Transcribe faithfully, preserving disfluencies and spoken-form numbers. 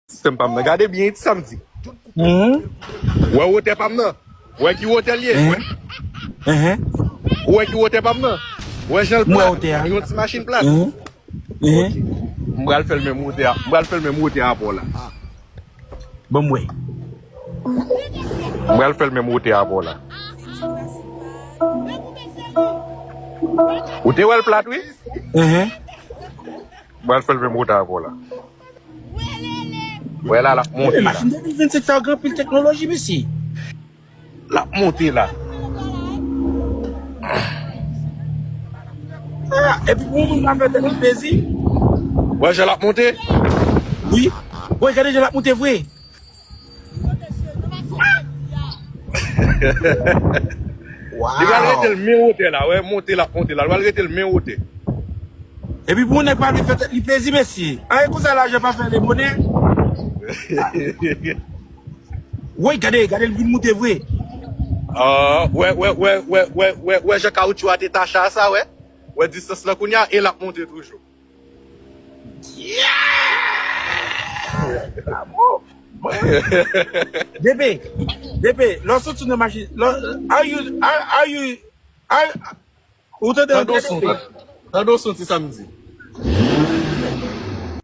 sistèm pa m nan. Gade byen, sa m di. Mhm. Wè wotè pa m nan. Wè ki wotè l ye. Mhm. Mhm. Ou wè ki wotè pa m nan. Wè jan l Mwen plat. wotè a. Yon ti machin plat. Mhm. Mhm. M pral fè l menm wotè a. M pral fè l menm wotè a pou la. Bon, mwen. M pral fè l menm wotè a pou la. Ou te wè l plat, wi? Mhm. M pral fè l menm wotè a pou la. Wè la, l ap monte la. Machin de mil vennsenk sa yo gen anpil teknoloji, mesye. L ap monte la. Ah, epi pou moun pa fè tèt li plezi. Wè jan l ap monte? Wi. Wè, gade jan l ap monte vre. Li pral rete l men wotè la. Wè, monte l ap monte la. Li pral rete l men wotè. Epi pou moun nèg pa vle fè tèt li plezi, mesye. An, e konsa lajan pa fè le bonè. Woy, gade, gade l vin monte vre. Ah, wè, wè, wè, wè, wè, wè, wè jan kawoutchou a te tache a sa, wè. Wè distans lan kounye a, e l ap monte toujou. Depe, depe, lè w soti nan machin, lè w- are you, are, are you, are, ou tande Tande w son, tande w son ti sa m di.